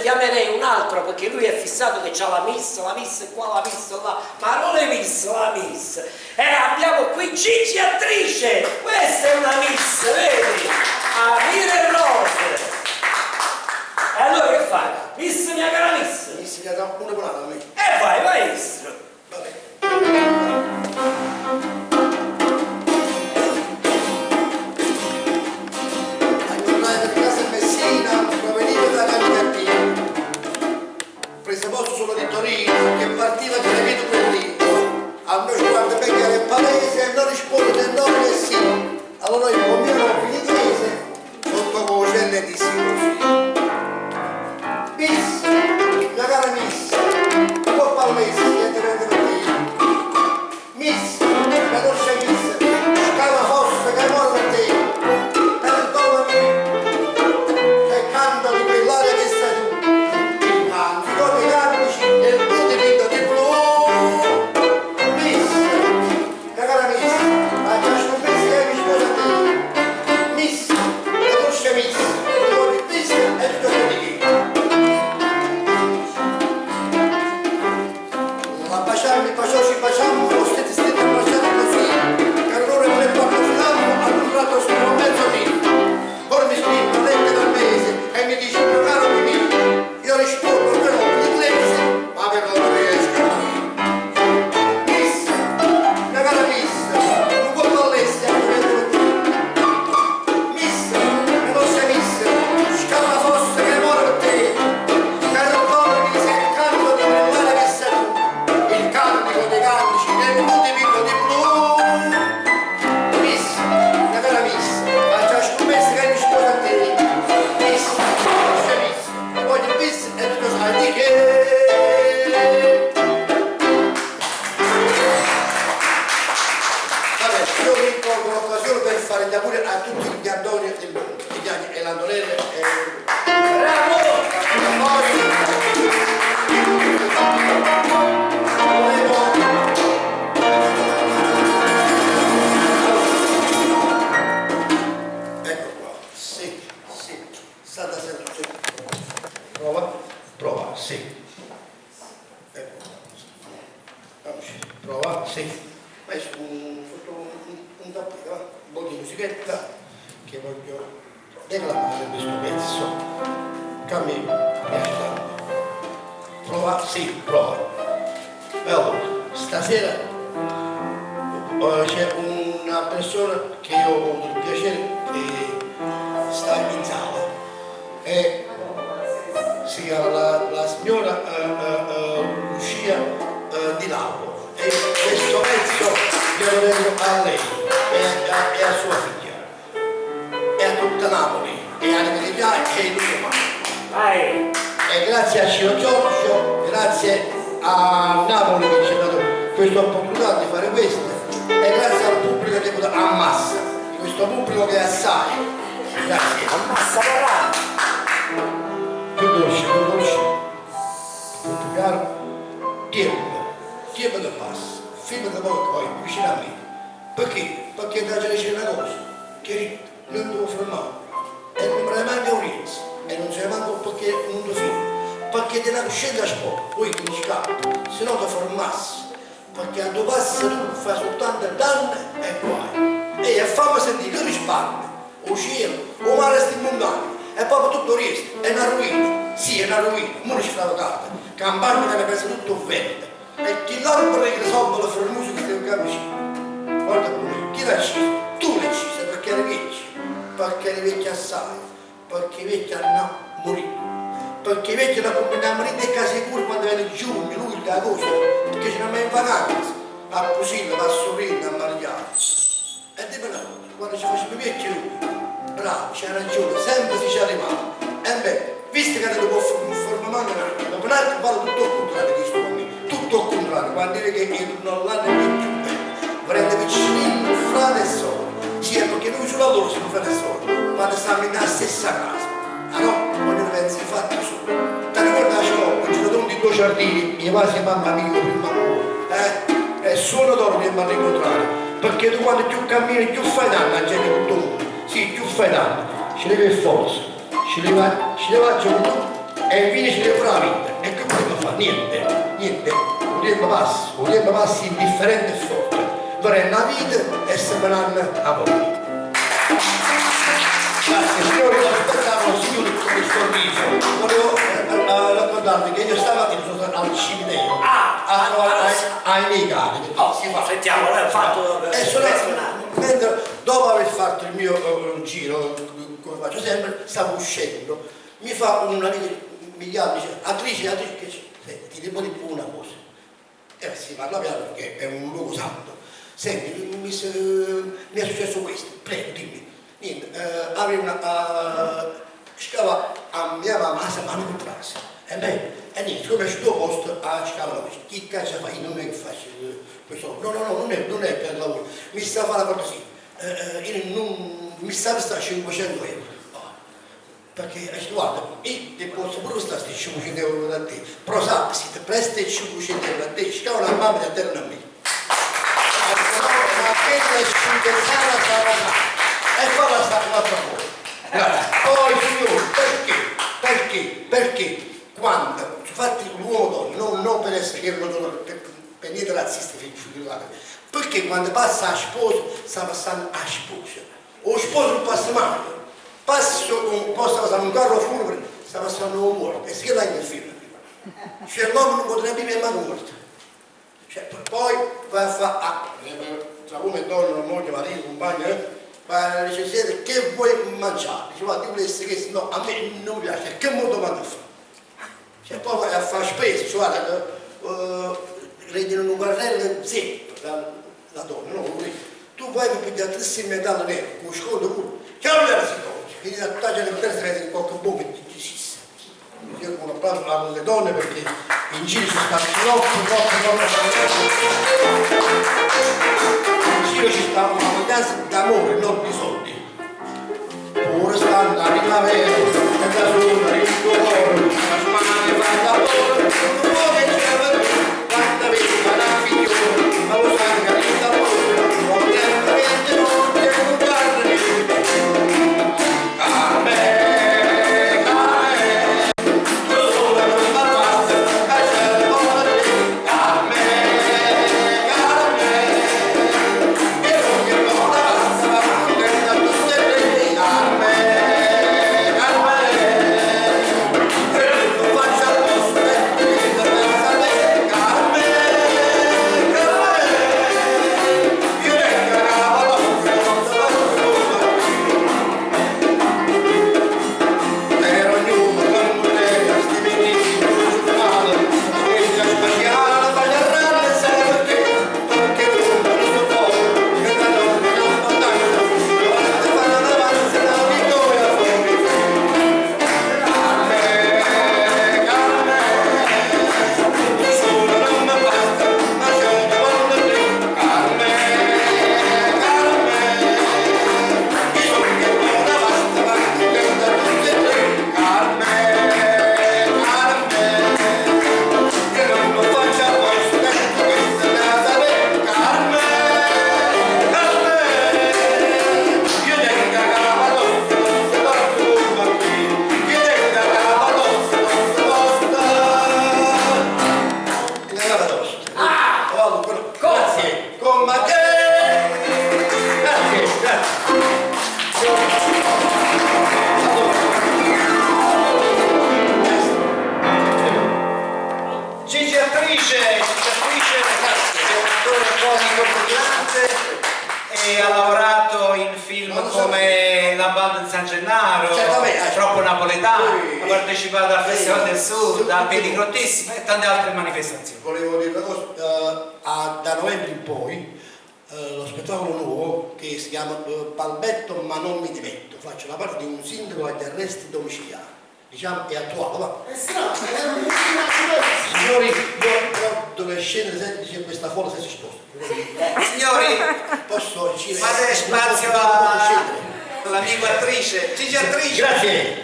chiamerei un altro perché lui è fissato che c'ha la miss, la miss qua, la miss là, ma non le miss, la miss. E abbiamo qui Gigi Attrice, questa è una miss, vedi? Amire Rose. E allora che fai? Miss mia cara miss. Miss mi ha dato una volata a me. E vai, maestro. Va bene. Tornai per casa a Messina, proveniva da Canicattino. Prese posto sulla Vittorina che partiva di Veneto per lì. A noi sguardo ben chiaro e palese e non risponde né no né sì. Allora io con mio nome in inglese, sottovoce le dissi così. Miss, mia cara miss, un po' al mese, niente per te. Miss, la dolce miss, scava fossa che muore per te. Perdonami, che canto di quell'aria che sei tu. Il cantico dei cantici e il blu dipinto di blu. Miss, mia cara miss, faccia scommessa che mi sposa a te. Miss, la dolce miss, ti voglio bis e tu di chi. La baciamo, baciò, ci baciamo, stette stette abbracciati così, che allora tre quattro filammo, ad un tratto sono mezzo dì. Ora mi scrive una lettera al mese e mi dice, mio caro Mimì, io rispondo che non l'inglese, ma però non riesco a capire. Miss, mia cara miss, non può all'estia, per te. Miss, la nostra miss, scava la fossa che muore per te. Perdonami se canto di quell'aria che sei tu, il cantico dei cantici nel blu dipinto di blu. Miss, mia cara miss, faccia scommessa che mi sposa a te. Miss, dolce miss, voglio il bis e tu lo sai di che. Vabbè, io mi colgo l'occasione per fare gli auguri a tutti gli Antoni del mondo, gli Agni e l'Antonella e... Bravo! Poi volevo... Ecco qua, sì, sì, state sempre sì. Prova, prova, sì. Ecco qua. Prova, sì. Adesso un, sotto un, un tappeto, va? Un po' di musichetta che voglio declamare questo pezzo che a me piace tanto. Prova, sì, prova. E allora, stasera c'è una persona che io ho avuto il piacere che sta in sala e si chiama la signora Lucia Di Lauro e questo pezzo glielo dedico a lei e a sua figlia e a tutta Napoli e a Anima e tutto quanto. Vai! E grazie a Ciro Giorgio, grazie a Napoli che ci ha dato questa opportunità di fare questo e grazie al pubblico che è venuto a massa, di questo pubblico che è assai. Grazie. Ammazza papà! Più dolce, più dolce, tutto chiaro. Tempo, tempo che passa, film che poi poi vicino a me. Perché? Perché da c'è una cosa, che non devo fermare e non me ne manca un rizzo e non se ne manca perché non ti fermo. Perché te la coscienza sport, poi ti scappa, se no ti fermassi. Perché dove passa tu fai soltanto danni e guai. E fammi sentire che risparmio, o cielo, o mare sti montagni, e poi tutto il resto è una ruina. Sì, è una ruina, mo ci fravocata, campagna che ne pensa tutto verde. E chi l'albero che risolve la formusa che stai qua vicino. Guarda pure, chi l'ha ucciso? Tu l'hai ucciso perché eri vecchio, perché eri vecchio assai, perché i vecchi hanno morito. Perché i vecchi la combiniamo in casa sicura quando viene giugno, luglio, agosto, perché ce ne mai in vacanza, a Pusilla, a Sorrento, a Marigliano. E dimmi una cosa, quando ci facciamo i vecchi lui, bravo, c'ha ragione, sempre si ci arrivava. E beh, visto che non può formare un attimo, dopo un attimo vado tutto il contrario di questo bambino, tutto il contrario, quando dire che io non l'anno è più bello, prende piccinino, frate e sorella. Sì, è perché noi sulla loro siamo frate e sorella, quando stiamo nella stessa casa. Ah no, ognuno pensa i fatti suoi. Ti ricordi la scuola, ho girato di due giardini, mia quasi mamma mia, prima amore, eh? E solo torni e mi rincontrare, perché tu quando più cammini più fai danno a gente tutto il mondo. Sì, più fai danno, ci levi forza, ci leva, ci leva gioventù e infine ci E che putimmo fa? Niente, niente. 'O tiempo passa, 'o tiempo passa indifferente e forte, verenno 'a vita e semmenanno 'a morte. Grazie signori, lo spettacolo si chiude con il sorriso. Volevo raccontarvi che io stamattina sono stato al cimitero Ah, a trovare ah, ai miei cari. perché Oh, si fa. sentiamo, l'hai fatto E sono personale. mentre dopo aver fatto il mio giro, come faccio sempre, stavo uscendo, mi fa un amico, mi chiama, dice, attrice, attrice, che c'è? Senti, ti devo dire una cosa. E si parla piano perché è un luogo santo. Senti, mi è successo questo, prego, dimmi. Niente, avevo una... scava a mia mamma, ma non trase. E beh, e niente, siccome è sto posto, a scava questo. Chi cazzo fa? Io non è che faccio questo. No, no, no, non è per lavoro. Mi sta a fare la cortesia. Io non, mi sta a stare 500 euro. Oh, perché guarda, io ti posso pure stare questi 500 euro da te, però sa, se ti presti 500 euro a te, scava la mamma di te non a me. Ma appena sciugazzata stava là, e poi la sta fatta fuori. Grazie. Poi signori, perché? Perché? Perché quando, infatti l'uomo donna, non per essere che non sono per niente razzista, figurate, perché quando passa la sposa, sta passando la sposa. O sposo non passa mai, passa un, possa passare un carro funebre, sta passando un morto, e si chiama il film. Cioè l'uomo non potrebbe vivere mai morto. Cioè, poi va a fare, tra uomo e donna, moglie, marito, compagno, va a dice, siete, che vuoi mangiare? Dice, guarda, io volessi che, no, a me non piace, che modo vado a fare? Cioè, poi vai a fare spese, cioè, guarda, rendono un carrello zeppo, la donna, no? Lui, tu vai per pigliare tre metallo nero, con sconto pure, che non era si toglie, quindi la taglia delle terze vede qualche bomba e ti sissa. Io un applauso alle donne perché in giro ci sta troppo, troppo, troppo, troppo. In giro ci sta una voglianza d'amore, non di soldi. Pure stanno a primavera, e da sola il cuore, la smania fa lavoro, non vuoi che c'è per quando vedi una figliola, ma lo sai che il lavoro, non tempo niente, non c'è un carne. Carme, carme, tu sola non mi basta, che c'è il cuore, carme, carme, e non che buona passa, ma contenta tutte e tre, carme, carme, e non faccio apposta, e ti pensa a te, carme, carme, io vengo a cavallo, non so Era ognuno con te, sti benissimo, questa spaziale, fai arrabbiare, sai perché? Perché tu non so poco, che la donna non montagna, dovete fare una avanza, la vittoria fuori. Carme, carme, tu solo non mi basta, ma c'è un cavallo lì. Carme, carme, io sono che buona basta, ma contenta tutte e tre. Carme, carme, che non lo faccio apposta, tu questa la sapere. Carme, carme, io tengo la capa tosta, tosta, tosta, come qui. Io tengo la capa tosta, tosta, tosta. La capa tosta. Ah! Oh, grazie. Con te. Grazie, grazie. Allora. Gigi Attrice, Gigi Attrice, è un attore comico brillante e ha lavorato in film Non lo so. come La banda di San Gennaro, Certamente, Troppo Napoletano, Sì. ha partecipato al Festival del Sud, Sì. a Piedigrottissima e tante altre manifestazioni. Volevo dire una cosa, da novembre in poi lo spettacolo nuovo che si chiama Balbetto ma non mi dimetto, faccio la parte di un sindaco agli arresti domiciliari, diciamo è attuale, va. È strano, è un Signori, io però dovrei scendere se dice questa folla se si sposta. Signori, Posso uscire? fate spazio Non posso scendere. all'amico attrice, Gigi Attrice. Grazie.